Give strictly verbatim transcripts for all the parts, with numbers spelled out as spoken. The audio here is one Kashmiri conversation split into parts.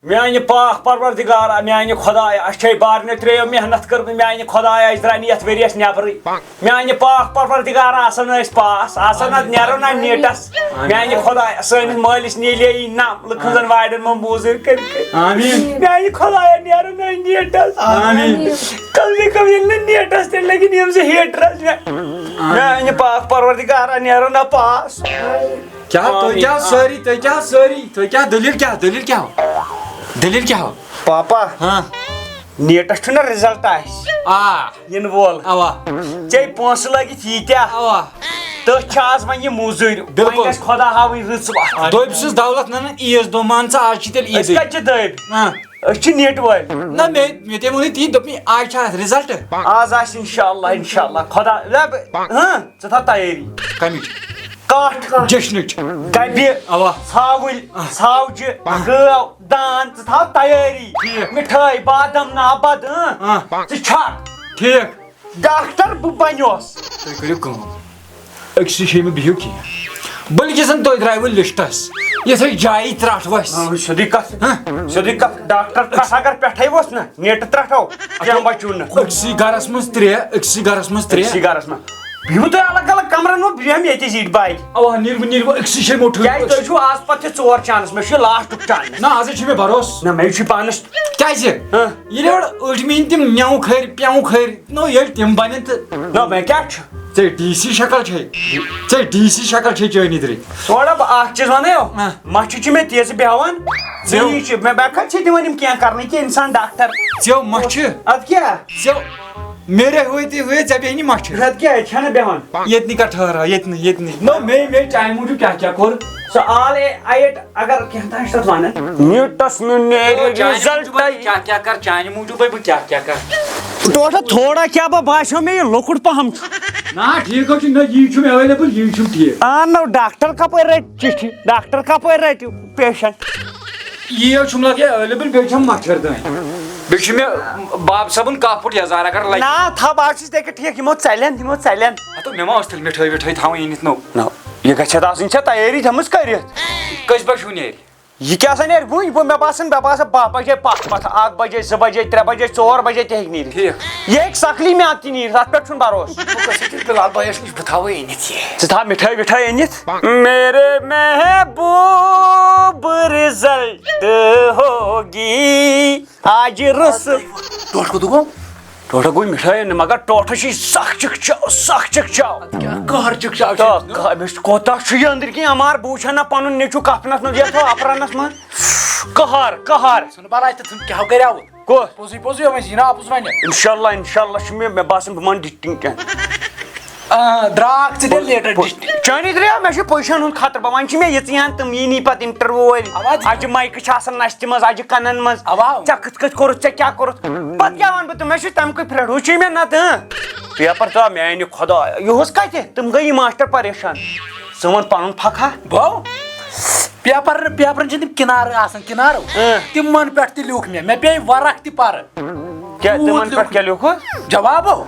میانہِ پاک پروردگارا، میانہِ خدایا، اَسہِ چھے بارنہِ ترٛیٚیو محنت کٔرمٕژ، میانہِ خدایا، أسۍ درٛاے نہٕ یتھ ؤریس نٮ۪برٕے۔ میانہِ پاک پروردگارا، آسن نہٕ أسۍ پاس، آسن نہٕ نیرو نہ نیٹس۔ میانہِ خدایا، سٲنِس مٲلِس نیلے یی نم، لُکن زن وارٮ۪ن منٛز موزوٗرۍ کٔرِتھ۔ آمین۔ میانہِ خدایا، نیرو نہ نیٹس۔ آمین۔ کم سے کم ییٚلہِ نہٕ نیٹس تیٚلہِ لگہِ نہٕ یِم زٕ ہیٹرس مےٚ۔ میانہِ پاک پروردگارا، نیرو نہ پاس۔ کیٛاہ تُہۍ آمین۔ کیٛاہ سٲری، تُہۍ کیٛاہ سٲری، تُہۍ کیٛاہ دٔلیٖل کیٛاہ، دٔلیٖل کیٛاہ ہو؟ دٔلیٖل کیٛاہ ہو؟ پاپا، ہاں۔ نیٹس چھُنہ رِزلٹ آسہِ آ۔ یِنہٕ وول۔ اوا۔ ژےٚ پونٛسہٕ لٲگِتھ ییٖتیٛاہ۔ اوا۔ تٔتھۍ چھِ آز وۄنۍ یہِ موٚزوٗرۍ۔ بِلکُل۔ وۄنۍ گژھِ خۄدا ہاوٕنۍ رٕژ وَتھ۔ دٔبۍ سٕنٛز دولت نہ، نہ عیٖز دۄہ مان ژٕ، آز چھِ تیٚلہِ أسۍ عیٖدٕے۔ کَتہِ چھِ دٔبۍ؟ ہاں۔ أسۍ چھِ نیٹ وٲلۍ۔ نہ، مےٚ، مےٚ تہِ ووٚنُے تی، دوٚپمَے آز چھِ اَتھ رِزلٹ۔ آز آسہِ اِنشاءاللہ، اِنشاءاللہ۔ خۄدا، لَب-، ہاں، ژٕ تھاو تیٲری۔ کَمِچ؟ کَٹھ۔ جشنٕچ۔ گَبہِ۔ اوا۔ ژھاوٕلۍ۔ آ۔ ژھاوجہِ۔ آ۔ گٲو۔ دان، ژٕ تھاو تیٲری۔ ٹھیٖک۔ مِٹھٲے، بادام، نابد، اۭں۔ آ۔ ژٕ چھَکھ۔ ٹھیٖک۔ ڈاکٹر بہٕ بنیوس۔ تُہۍ کٔرِو کٲم، أکسٕے جایہِ مہٕ بِہِو کینٛہہ، بلکہِ زن تُہۍ درٛایوٕ لسٹس، یِتھے جایہِ ترٛٹھ وسہِ۔ آ، سیوٚدُے کتھ۔ ہہ؟ سیوٚدُے کتھ۔ ڈاکٹر ترٛٹھ اگر پٮ۪ٹھے اوس نہ، نیٹہٕ ترٛٹھ ہو، کیٚنٛہہ بچوٗ نہٕ۔ أکسٕے گرس منٛز ترٛےٚ، أکسٕے گرس منٛز ترٛےٚ۔ أکسٕے گرس منٛز۔ بِہِو تُہۍ الگ الگ کمرن منٛز، بہٕ بیٚہمہٕ ییٚتی زیٖٹھۍ بایہِ۔ اوا، نیٖرِو، نیٖرِو، أکسٕے جایہِ مُٹھٲے۔ کیٛازِ تُہۍ چھِو آز پتہٕ تہِ ژور چانس، مےٚ چھُ یہِ لاسٹُک چانس۔ نہ، آز ہے چھُ مےٚ بروسہٕ۔ نہ، مےٚ چھُ پانس۔ کیٛازِ؟ ہہ؟ ییٚلہِ یورٕ أڑۍ میٖنۍ تِم نٮ۪و کھٔرۍ، پٮ۪و کھٔرۍ، نو ییٚلہِ تِم بنن تہٕ۔ نہ، مےٚ کیٛاہ چھُ؟ ژےٚ ڈی سی شکل چھے، ژےٚ ڈی سی شکل چھے چٲنی درٕے۔ تھوڑا بہٕ اکھ چیٖز ونے ہو، ہہ۔ مچھِ چھِ مےٚ تیزٕ بیٚہوان، ژےٚ ژےٚ یی چھِ، مےٚ، مےٚ کتہِ چھِ دِوان یِم کینٛہہ کرنہٕ کینٛہہ انسان ڈاکٹر۔ ژےٚ مچھِ۔ ادٕ کیٛاہ؟ ژےٚ میرے ہوئے تے ہوئے ژےٚ بیٚہنہِ مچھِ۔ ادٕ کیٛاہ، ییٚتہِ چھَنہٕ بیٚہوان۔ ییٚتہِ نہٕ کانٛہہ ٹھٔہرا، ییٚتہِ نہٕ، ییٚتہِ نہٕ۔ نو مے، مے چانہِ موٗجوٗب کیٛاہ کیٛاہ کوٚر؟ سُہ آل اے آیٹ اگر کینٛہہ تام چھِ تَتھ وَنان۔ نیوٗٹس نہٕ نیرِ چانہِ رِزلٹَے۔ موٗجوٗبٕے بہٕ کیٛاہ کیٛاہ کَرٕ، چانہِ موٗجوٗبٕے بہٕ کیٛاہ کیٛاہ کَرٕ۔ ٹوٹھا تھوڑا کیٛاہ بہٕ باسیو مےٚ یہِ لۄکُٹ پَہَم چھُ۔ نہ، ٹھیٖک حظ چھُ، نہ، یی چھُم ایویلیبل، یی چھُم ٹھیٖک۔ آ، نو، ڈاکٹر کَپٲرۍ رَٹہِ چِٹھِ؟ ڈاکٹر کَپٲرۍ رَٹہِ پیشنٹ؟ یی حظ چھُم لگے ایویلیبل، بیٚیہِ چھَم مَچھَر دٲنۍ۔ بیٚیہِ چھُ مےٚ باب صٲبُن کاہ فُٹ یَزار اگر لگہِ۔ نہ، تھَو، بہٕ حظ چھُس تیٚلہِ ٹھیٖک، یِمو ژَلٮ۪ن، یِمو ژَلٮ۪ن۔ ہَتو، مےٚ ما ٲس تیٚلہِ مِٹھٲے وِٹھٲے تھاوٕنۍ أنِتھ نو؟ نہ، یہِ گژھِ ہا آسٕنۍ ژےٚ تیٲری تھٲومٕژ کٔرِتھ۔ کٔژِ بجہِ ہیوٗ نیرِ؟ یہِ کیٛاہ سا نیرِ وُنہِ؟ بہٕ، مےٚ باسان، مےٚ باسان باہ بجے پتھ پتھ، اکھ بجے، زٕ بجے، ترٛےٚ بجے، ژور بجے تہِ ہیٚکہِ نیٖرِتھ۔ ٹھیٖک۔ یہِ ہیٚکہِ سکلی مےٚ تہِ نیٖرِتھ، اتھ پٮ۪ٹھ چھُنہٕ بھروسہٕ۔ بہٕ گژھٕ أکِس بِلال بھایَس نِش، بہٕ تھاوَے أنِتھ یہِ۔ ژٕ تھاو مِٹھٲے وِٹھٲے أنِتھ۔ میرے محبوب رزلٹ ہوگی آج رُس۔ ٹوٹھ کوٚت گوٚو؟ ٹوٹھ گوٚو مِٹھٲے أنِتھ، مگر ٹوٹھس چھِ سخ چِکچاو، سخ چِکچاو۔ قہر چِکچاو چھِ تو أمِس نہٕ؟ قہ-، أمِس کوٗتاہ چھُ یہِ أنٛدٕرۍ کِنۍ اَمار، بہٕ وٕچھِ ہا نہ پَنُن نیٚچوٗ کَفنَس منٛز یَتھ اَپرَنَس منٛز۔ قہر، قہر۔ ژھٕن بَلاے تہٕ ژھٕن کیٛاہ کَریٛاوُت؟ کُس؟ پوٚزُے پوٚزُے، وۄنۍ یی نا اَپُز وَنہِ۔ اِنشاءاللہ، اِنشاءاللہ چھُ مےٚ، مےٚ باسان بہٕ وَنہٕ ڈِٹِنٛگ کینٛہہ۔ آ، درٛاکھ ژٕ تیٚلہِ لیٹر پو-، ڈِسٹِنٛگ۔ چٲنی درٛاو، مےٚ چھُ پُزِشَن ہُنٛد خطرٕ، بہٕ وَنہِ چھِ مےٚ یِژٕے ہَن تِم یی نہٕ پَتہٕ اِنٹروِو وٲلۍ۔ اَوا۔ اَجہِ مایکہٕ چھِ آسان نَستہِ منٛز، اَجہِ کَنَن منٛز۔ اَوا۔ ژےٚ کِتھ کٔنۍ کوٚرُتھ، ژےٚ کیٛاہ کوٚرُتھ؟ پَتہٕ کیٛاہ وَنہٕ بہٕ تِمَن؟ مےٚ چھُ تَمہِ کُے پھرٛٹھ، ہُہ چھُے مےٚ نَتہٕ، اۭں۔ پیپر ژاو میٛانہِ خۄدایا، یِہُس کَتہِ؟ تِم گٔیی ماسٹر پریشان۔ ژٕ وَن پَنُن پھکھا۔ بو؟ پیپر، پیپرن چھِ تِم کِنارٕ آسان، کِنارٕ۔ اۭں۔ تِمن پٮ۪ٹھ تہِ لیوٗکھ مےٚ، مےٚ پیٚیہِ ورق تہِ پَرٕ۔ کیٛاہ تِمن پٮ۪ٹھ کیٛاہ لیوٗکھُس؟ جوابو۔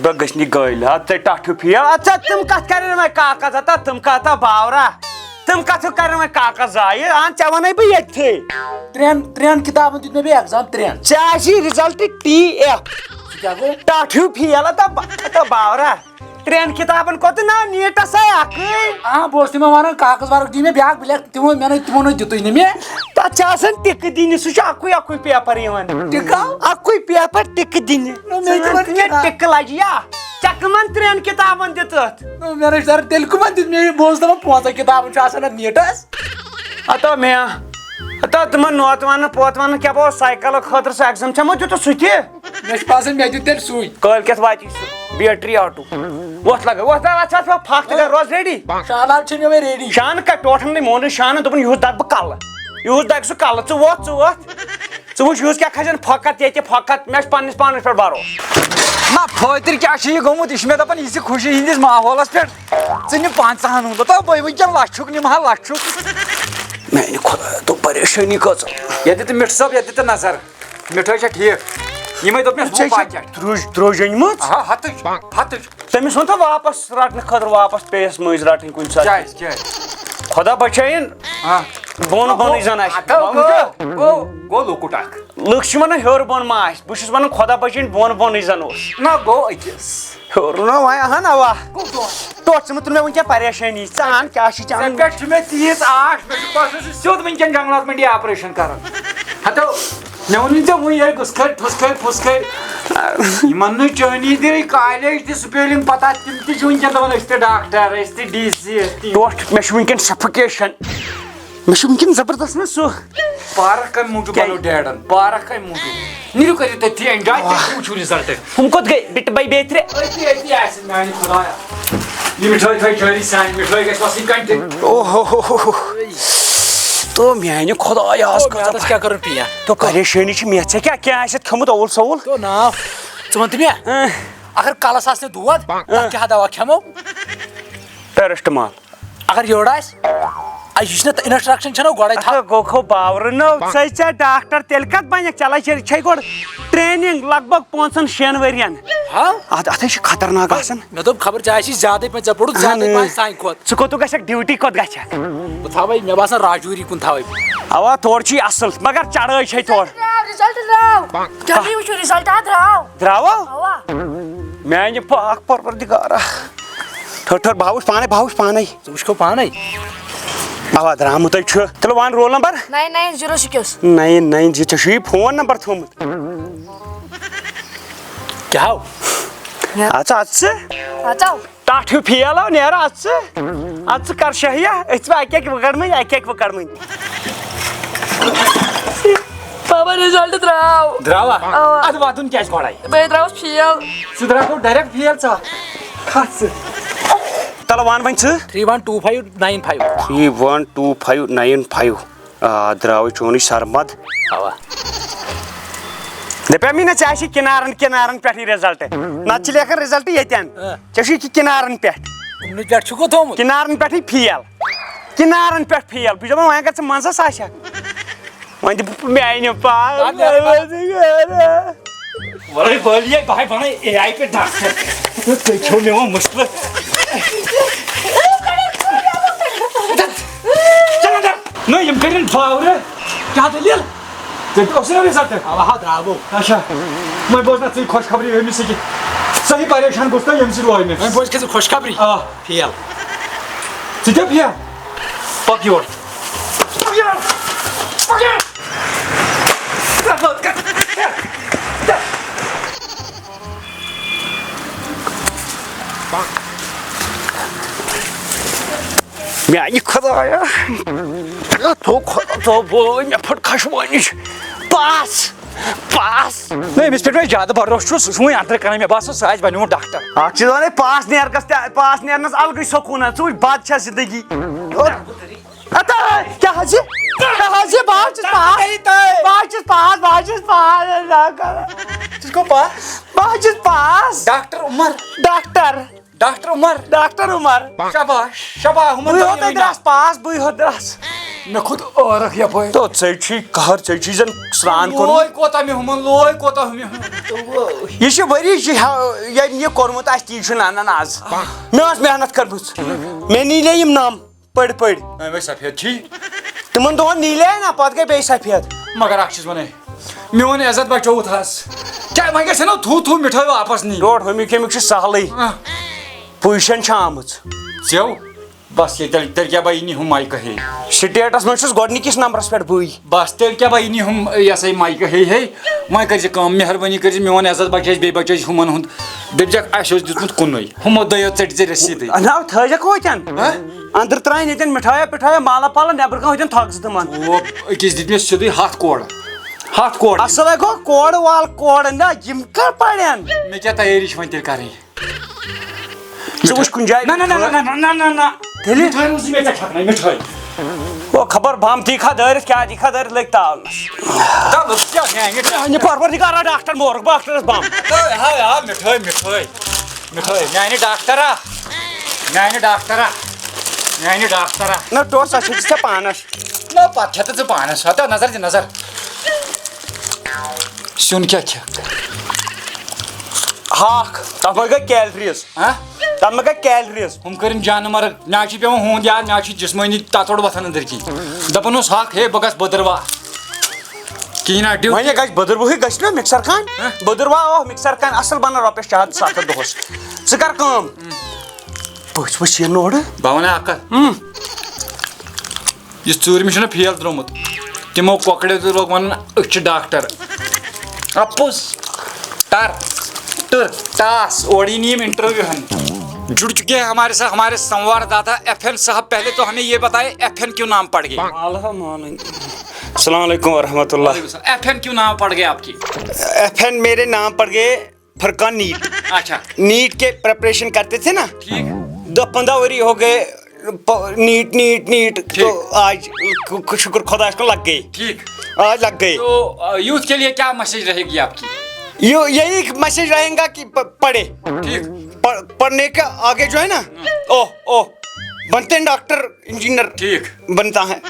بہٕ گٔژھ نہٕ گٲلۍ، اَدٕ ژےٚ ٹَٹھیوٗ فیل، اَدٕ ژےٚ تِم کَتھ کَرن وۄنۍ کاغذ، ہتا تِم کَتھ باورا؟ تِم کَتھ کَرن وۄنۍ کاغذ ضایع؟ اَہَن، ژےٚ وَنَے بہٕ ییٚتھٕے۔ ترٛٮ۪ن، ترٛٮ۪ن کِتابن دیُت مےٚ بیٚیہِ ایٚگزام، ترٛٮ۪ن۔ ژےٚ آسی رِزلٹ ٹی ایف۔ سُہ کیٛاہ گوٚو؟ ٹاٹھیو فیل ہتا با-، ہتا باورا۔ ترٛٮ۪ن کِتابن کوٚت ناو نیٖٹس آے اکٕے۔ آ، بہٕ اوسُس تِمن وَنان، کاغذ ورق دِیِو مےٚ بیٛاکھ، بہٕ لیکھٕ تِمو، مےٚ نَے، تِمو نَے دیُتُے نہٕ مےٚ۔ تَتھ چھِ آسان ٹِکہٕ دِنہِ، سُہ چھُ اَکُے اَکُے پیپر یِوان۔ ٹِکہٕ؟ اَکُے پیپر ٹِکہٕ دِنہِ۔ نہ، مےٚ ژٕ تِمن وَن ژٕ مےٚ کِتاب۔ ٹِکہٕ لَجہِ یا؟ ژےٚ کٕمن ترٛٮ۪ن کِتابن دِژٕتھ؟ نہ، مےٚ رٔٹۍ سر تیٚلہِ کٕمن دیُت؟ مےٚ یہِ، بہٕ اوسُس دَپان پانٛژن کِتابن چھُ آسان اَتھ نیٖٹس۔ ہتو مےٚ، ہتو تِمن نوتوانن پوتوانن کیٛاہ بہٕ اوس سایکلہٕ خٲطرٕ سُہ ایٚگزام، ژےٚ ما دیُتُتھ سُہ تہِ؟ مےٚ چھُ باسان مےٚ دیُت تیٚلہِ سُے۔ کٲلۍ کٮ۪تھ واتی سُہ بیٹری آٹوٗ۔ وۄتھ لگٲو، وۄتھ لگٲو، اَتھ چھا اَتھ پٮ۪ٹھ پھکھ تہِ گژھِ، روز ریڈی۔ شالار چھِ مےٚ وۄنۍ ریڈی۔ شانہٕ کَتہِ، ٹوٹھن نَے مونُے شانہٕ، دوٚپُن یِہُس دَگہٕ بہٕ کَلہٕ، یِہُس دَگہِ سُہ کَلہٕ، ژٕ وۄتھ، ژٕ وۄتھ۔ ژٕ وٕچھ، یِہُس کیٛاہ کھسن پھۄکھ ییٚتہِ، پھۄکھ، مےٚ چھُ پننِس پانس پٮ۪ٹھ بھروسہٕ۔ نہ، پھٲتِر کیٛاہ چھُ یہِ گوٚمُت؟ یہِ چھُ مےٚ دَپان، یہِ چھِ خوشی ہِنٛدِس ماحولس پٮ۪ٹھ۔ ژٕ نہِ پنٛژاہن ہُنٛد، دَپان بہٕ وٕنکٮ۪ن لَچھُک نِمہٕ ہا، لَچھُک۔ میانہِ خۄدایا، تو پریشٲنی کۭژاہ۔ ییٚتہِ تہِ مِٹھ صٲب، ییٚتہِ تہِ نظر۔ مِٹھٲے چھا ٹھیٖک؟ یِمے دوٚپ مےٚ ژےٚ چھِ پاکٮ۪ٹ۔ درٛوج-، درٛوج أنۍ مٕژ؟ آ، ہَتٕچ، ہَتٕچ۔ تٔمِس ووٚن تہٕ واپس رٹنہٕ خٲطرٕ، واپس پیٚیس مٔنٛزۍ رٹٕنۍ کُنہِ ساتہٕ۔ کیٛازِ، کیٛازِ؟ خۄدا بچٲیِن، آ۔ بۄن بۄنٕے زن آسہِ۔ ہَتو گوٚو، گوٚو۔ لۄکُٹ اکھ۔ لُکھ چھِ وَنان ہیوٚر بۄن ما آسہِ، بہٕ چھُس وَنان خۄدا بچٲیِن بۄن بۄنٕے زَن اوس۔ نہ گوٚو أکِس۔ ہیوٚر نہ وۄنۍ اَہَن اَوا۔ گوٚو دۄن۔ ٹوٹھ ژٕ مہٕ تُل مےٚ وٕنکٮ۪ن پریشٲنی، ژٕ اَن کیٛاہ چھِ ژےٚ ژےٚ اَنُن؟ پٮ۪ٹھ چھُ مےٚ تیٖژ آش، مےٚ چھُ باسان سُہ سیوٚد وٕنکٮ۪ن جنگلات منڈی آپریشن کران۔ ہتو، مےٚ ووٚن ژےٚ وٕنۍ یِہوٚے گُسکھٲرۍ ٹھُسکھٲرۍ پھُسکھٲرۍ۔ یِمن نہٕ چٲنی دِنٕے کالیج تہِ سپیلنگ پتہ، تِم تہِ چھِ وٕنکٮ۪ن دپان أسۍ تہِ ڈاکٹر، أسۍ تہِ ڈی سی، أسۍ تہِ۔ ٹوٹھ، مےٚ چھُ وٕنکٮ۪ن سفوکیشن۔ مےٚ چھُ وٕنکٮ۪ن زبردست نہ سُہ۔ پارک کمہِ موٗجوٗب کیٛازِ؟ بنوو ڈیڈن؟ پارک کمہِ موٗجوٗب؟ نیٖرِو کٔرِو تُہۍ تہِ enjoy، تُہۍ وٕچھِو result۔ ہُم کوٚت گٔے؟ بِٹہٕ بَے بیترِ؟ أتی، أتی آسن میانہِ خۄدایا۔ یہِ مِٹھٲے تھٲے جٲری سانہِ مِٹھٲے گژھِ وَسٕنۍ continue۔ اوہ ہو ہو ہو ہو۔ تو میانہِ خۄدایا، آز او، کۭژاہ میادس کیٛاہ کٔرٕن pain؟ تو پریشٲنی چھِ مےٚ، ژےٚ کیٛاہ، کیٛاہ آسٮ۪تھ کھیوٚمُت اوٚوُل سوٚوُل؟ تو ناو۔ ژٕ وَن تہٕ مےٚ، اۭں۔ اگر کلس آسہِ نہٕ دود، تَتھ کیٛاہ دوا کھٮ۪مو؟ پیرسٹمال۔ اگر یٔڑ آسہِ، آ، یہِ چھُنہٕ instruction چھَنہٕ گۄڈَے تھاو۔ اَتھ گوٚو کھو باورٕ نو، ژَے ژےٚ ڈاکٹر تیٚلہِ کَتھ بَنٮ۪کھ؟ ژےٚ لَگہِ، ژےٚ چھَے گۄڈٕ training لگ بگ پانٛژَن شٮ۪ن ؤرِین۔ ہاں؟ اَتھ، اَتھ ہے چھِ خطرناک آسان۔ مےٚ دوٚپ خبر ژےٚ آسی زیادَے پَہَن، ژےٚ پوٚرُتھ زیادَے اَہَن۔ پَہَن سانہِ کھۄتہٕ۔ ژٕ کوٚت گژھکھ duty کوٚت گژھکھ؟ بہٕ تھاوَے، مےٚ باسان راجوری کُن تھاوَے۔ اَوا تورٕ چھُے اَصٕل، مگر چڑٲے چھے تورٕ۔ درٛاو، result درٛاو۔ جلدی وٕچھِو result، آ درٛاو۔ درٛاوا؟ اَوا۔ میانہِ پاک پروردگارا۔ ٹھٔہر، ٹھٔہر، بہٕ ہاوُس پانے، بہٕ ہاوُس پانے۔ ژٕ وٕچھکھو پانے۔ اوا، درامُت ہے چھُ۔ تیٚلہِ وَن roll number۔ Nine nine zero six۔ Nine nine zero، ژےٚ چھُے phone number تھوٚومُت۔ کیٛاہ ہاو؟ اَژٕ، اَژٕ۔ اَژو۔ ٹاٹھ ہیوٗ fail آو نیران، اَژٕ۔ اَژٕ کر شاہیا، أسۍ چھِ اَکہِ اَکہِ وٕکڑمٕتۍ، اَکہِ اَکہِ وٕکڑمٕتۍ۔ بابا، result درٛاو۔ درٛاوا؟ اوا۔ اَدٕ وَدُن کیٛازِ گۄڈَے؟ بہٕ درٛاوُس fail۔ ژٕ درٛاکھ direct fail ژٕ۔ کھَس ژٕ۔ تَلہٕ وَن وۄنۍ ژٕ۔ Three one two five nine five۔ Three one two five nine five۔ آ، درٛاوٕے چونُے سرمد۔ اوا۔ دَپیٛاو مےٚ نہ، ژےٚ آسی کِنارَن، کِنارَن پٮ۪ٹھٕے result۔ نَتہٕ چھِ لیکھان result ییٚتٮ۪ن۔ آ۔ ژےٚ چھُے کہِ کِنارَن پٮ۪ٹھ۔ کُنُے پٮ۪ٹھ چھُکھ تھوٚومُت؟ کِنارَن پٮ۪ٹھٕے fail۔ کِنارَن پٮ۪ٹھ fail۔ بہٕ چھُس دَپان، وۄنۍ اگر ژٕ منٛزَس آسہِ ہا۔ وۄنۍ دِ بہٕ میٛانہِ پاے۔ اَدٕ مےٚ وَلہٕ بَلے، بَہَے بَنَے اے آی پٮ۪ٹھ ڈاکٹر۔ تُہۍ چھِو مےٚ وۄنۍ مُشکِل۔ چَل اَندَر۔ نہ، یِم کٔرِن باورٕ۔ کیٛاہ دٔلیٖل؟ ژےٚ تہِ اوسُے نہ result؟ اَوا، ہا، درٛاوو۔ اچھا۔ وۄنۍ بوز نہ ژٕے خۄش خبری أمِس سۭتۍ۔ صحیح پریشان گوٚژھ نہ ییٚمہِ سۭتۍ لوے مےٚ۔ وۄنۍ بوز کیٛاہ ژٕ خۄش خبری؟ آ۔ Fail۔ ژٕ کیٛاہ fail؟ پَک یور۔ پَک یور۔ پَک یور۔ میانہِ خۄدایا، مےٚ تھوٚو خۄدا تھوٚو بٲے، مےٚ پھٔٹ خشوٲنِش۔ Pass، pass۔ نہ، أمِس پٮ۪ٹھ مےٚ زیادٕ بھروسہٕ چھُ، سُہ چھُ وۄنۍ اَندرٕ کَران، مےٚ باسان سُہ آسہِ بَنیومُت ڈاکٹر۔ اَکھ چیٖز وَنے، pass نیرنَس تہِ، pass نیرنَس الگٕے سکوٗنا، ژٕ وٕچھ بَد چھا زِندگی۔ ہتا، کیٛاہ حظ یہِ؟ کیٛاہ حظ یہِ؟ بہٕ حظ چھُس pass۔ بہٕ حظ چھُس pass، بہٕ حظ چھُس pass۔ ژٕ چھُکھ pass؟ بہٕ حظ چھُس pass۔ ڈاکٹر عمر۔ ڈاکٹر۔ ڈاکٹر عمر۔ ڈاکٹر عمر۔ شاباش، شاباش، ہُمن بٕے دۄن ہوت یِمن درٛاس pass، بٕے ہوت درٛاس۔ مےٚ کھوٚت ٲرکھ یپٲرۍ۔ تو ژےٚ چھُے قہر، ژےٚ چھُے زن سرٛان کوٚرمُت۔ لوے کوتاہ مےٚ ہُمن، لوے کوتاہ مےٚ ہُمن۔ یہِ چھُ ؤری، یہِ ہا-، ییٚمۍ یہِ کوٚرمُت آسہِ، تی چھُنہٕ اَنان آز۔ مےٚ ٲس محنت کٔرمٕژ، مےٚ نیٖلے یِم نَم۔ پٔڑۍ پٔڑۍ۔ وۄنۍ وۄنۍ سفید چھی۔ تِمن دۄہن نیٖلے نہ، پتہٕ گٔے بیٚیہِ سفید۔ مگر اکھ چیٖز ونے، میون عزت بچووُتھ حظ۔ کیٛاہ وۄنۍ گژھِ نا تھوٗ تھوٗ مِٹھٲے واپس نِنۍ؟ ڈوٹھ ہُمِکۍ ہُمِکۍ چھِ سہلٕے۔ آہ۔ پُزیشن چھِ آمٕژ۔ ژےٚ؟ بس یہِ تیٚلہِ، تیٚلہِ کیٛاہ بہ یہِ نِہُم مایکہٕ ہے؟ سٹیٹس منٛز چھُس گۄڈٕنِکِس نمبرس پٮ۪ٹھ بٕے۔ بس تیٚلہِ کیٛاہ بہ یہِ نِہُم یہِ ہسا یہِ مایکہٕ ہے ہے؟ وۄنۍ کٔرۍ زِ کٲم، مہربٲنی کٔرۍ زِ میون عزت بچٲیِزِ، بیٚیہِ بچٲیِزِ ہُمن ہُنٛد۔ دٔپۍ زٮ۪کھ، اَسہِ اوس دیُتمُت کُنُے۔ ہُمو دۄیو ژٔٹۍ ژےٚ رٔسیٖدٕے۔ نہ، تھٲیزٮ۪کھ ہوتٮ۪ن۔ ہہ؟ اندر ترٛاین ییٚتٮ۪ن مِٹھایہ پِٹھایہ، مالہ پالہ، نٮ۪برٕ کَنہِ ہوتٮ۪ن تھۄکھ زٕ تِمن۔ او، أکِس دِتۍ مےٚ سیوٚدُے ہَتھ کورٕ۔ ہَتھ کورٕ۔ اصل ہے گوٚو، کورٕ وال کورٕ، نہ، یِم کر پرن؟ مےٚ کیٛاہ تیٲری چھِ وۄنۍ تیٚلہِ کرٕنۍ؟ ژٕ وٕچھ کُنہِ جایہِ۔ نہ، نہ، نہ، نہ، نہ، نہ، نہ، نہ۔ تیٚلہِ؟ مِٹھٲے روٗزٕے مےٚ ژےٚ چھکنَے، مِٹھٲے۔ او، خبر بم دی کھا دٲرِتھ، کیٛاہ دی کھا دٲرِتھ، لٔگۍ تاونس۔ تَلہٕ کیٛاہ میٛانہِ ڈاکٹر؟ میٛانہِ پروردگارا، ڈاکٹر مورُکھ، ڈاکٹرس بم۔ ہاے، ہاے، آ، مِٹھٲے، مِٹھٲے۔ مِٹھٲے، میانہِ ڈاکٹرا، میانہِ ڈاکٹرا، میانہِ ڈاکٹرا۔ نہ، ٹوٹھ سۄ چھِ ژےٚ پانس۔ نہ، پتہٕ کھٮ۪تہٕ ژٕ پانس۔ ہتا نظر دِ نظر۔ سیُن کیٛاہ کھٮ۪کھ؟ ہاکھ، تتھ منٛز گٔے calories۔ ہاں؟ تتھ منٛز گٔے calories۔ ہُم کٔرِن جانہٕ مرگ۔ مےٚ حظ چھِ پٮ۪وان ہُہُنٛد یاد، مےٚ حظ چھُ جسمٲنی تتھ اوٚڑ وۄتھان أنٛدٕرۍ کِنۍ۔ دپان اوس ہاکھ، ہے، بہٕ گژھٕ بٔدٕروار۔ کِہیٖنۍ نا، ڈیوٹی۔ وۄنۍ گژھِ بٔدٕروہٕے گژھِ نا مِکسر کامہِ۔ ہہ؟ بٔدٕروہ اوہ مِکسر کامہِ اَصٕل بَنان رۄپیَس شےٚ ہَتھ سَتھ ہَتھ دۄہَس۔ ژٕ کَر کٲم۔ پٔژھۍ ؤژھۍ یِن اورٕ۔ بہٕ وَنہٕ اَکھ کَتھ۔ ہُم۔ یُس ژوٗرمہِ چھُنہ فیل درٛامُت، تِمو کۄکرو تہِ لوگ وَنُن، "أسۍ چھِ ڈاکٹر۔" اَپُز، ٹر، ٹٕر، ٹاس، اورٕ یی نہٕ یِم انٹرویو ہن۔ جڑ چکے ہیں ہمارے ساتھ ہمارے संवाददाता एफ एन साहब। पहले तो हमें ये बताएं, एफ एन क्यों नाम पड़ गया? السلام علیکم ورحمۃ اللہ۔ ایف این کیوں نام پڑ گئے آپ کی؟ ایف این میرے नाम पड़ गए फुरकान नीट। अच्छा। नीट के प्रिपरेशन करते थे ना। ठीक। दस पन्द्रह वरी हो गए नीट नीट नीट। ठीक। तो आज शुक्र खुदा को लग गए। ठीक। आज लग गए। तो यूथ के लिए क्या मैसेज रहेगी आपकी? यो यही मैसेज रहेगा कि पढ़े। ठीक। पढ़ने का आगे जो है ना, ओह ओह, बनते हैं डॉक्टर इंजीनियर। ठीक। बनता है।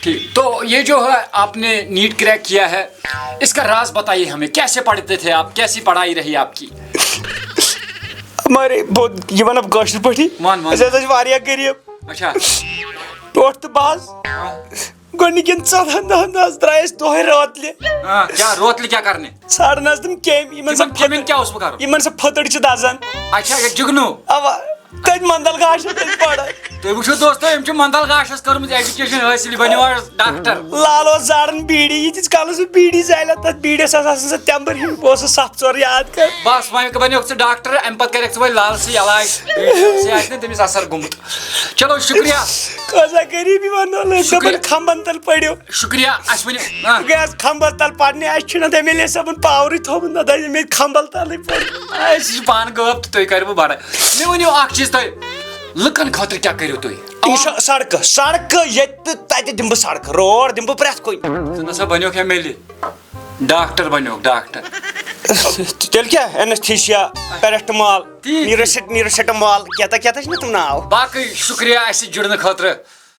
ठीक, तो ये जो है आपने नीट क्रैक किया है, इसका राज बताइए हमें, कैसे पढ़ते थे आप, कैसी पढ़ाई रही आपकी? हमारे बहुत जीवन अब कौशल पढ़ी। मान मान। ज्यादा वारिया गरीब। अच्छा। टोट तो बाज। گۄڈٕنِکٮ۪ن ژۄدہَن دۄہَن حظ درٛایَس دۄہَے روتلہِ۔ ہاں، کیٛاہ روتلہِ کیٛاہ کرنہِ؟ ژھانٛڈان حظ تِم کیٚمۍ، یِمَن سا یِمَن کیٚمٮ۪ن کیٛاہ اوس بہٕ کرُن؟ یِمَن سا پھٔتٕر چھِ دَزان۔ اچھا، یہِ جُگنوٗ۔ اَوا، تٔتھۍ مندل گاشَس منٛز پَران۔ تُہۍ وٕچھِو دوستو، أمۍ چھُ مندل گاشَس کٔرمٕژ ایجوکیشن حٲصِل، یہِ بَنیو آز ڈاکٹر۔ لال اوس زاران بیٖڑی، ییٖتِس کالَس سُہ بیٖڑی زالہِ ہا، تَتھ بیٖڑِس ٲس آسان سۄ تٮ۪مبٕر ہیوٗ، بہٕ اوسُس صف ژور یاد کران۔ بس، وۄنۍ بَنیوکھ ژٕ ڈاکٹر، اَمہِ پَتہٕ کَرٮ۪کھ ژٕ وۄنۍ لال سٕے علاج، بیٖڑی سۭتۍ آسہِ نہٕ تٔمِس اثر گوٚمُت۔ چلو، شُکریہ۔ کٲژاہ غریٖبی وَنو لٔج، شُکریہ۔ دَپان کھمبَن تَل پٔرِو۔ شُکریہ، اَسہِ ؤنِو، آ۔ بہٕ گٔیَس کھمبَس تَل پَرنہِ، اَسہِ چھُنہٕ ایم ایل اے صٲبُن پاورٕے تھوٚومُت، نہ دَپہِ مےٚ کھمبَل تَلٕے پٔرِو۔ اَسہِ چھِ پانہٕ غٲب تہٕ تُہۍ کٔرِو بہٕ بَڑٕ۔ مےٚ ؤنِو اَکھ چیٖز تُہۍ، لُکَن خٲطرٕ کیٛاہ کٔرِو تُہۍ؟ اِنشاء-، سڑکہٕ، سڑکہٕ ییٚتہِ تہٕ تَتہِ دِمہٕ بہٕ سڑکہٕ، روڈ دِمہٕ بہٕ پرٛٮ۪تھ کُنہِ۔ ژٕ نہ سا بَنیوکھ ایم ایل اے، ڈاکٹر بَنیوکھ، ڈاکٹر۔ تیٚلہِ کیٛاہ؟ اینستھیشیا، پیرسٹمال، تی، تی۔ نیٖرسٹ-، نیٖرسٹمال، کیٛاہ تہٕ کیٛاہ تہٕ چھِ مےٚ تِم ناو۔ باقٕے شُکریہ اَسہِ سۭتۍ جُڑنہٕ خٲطرٕ۔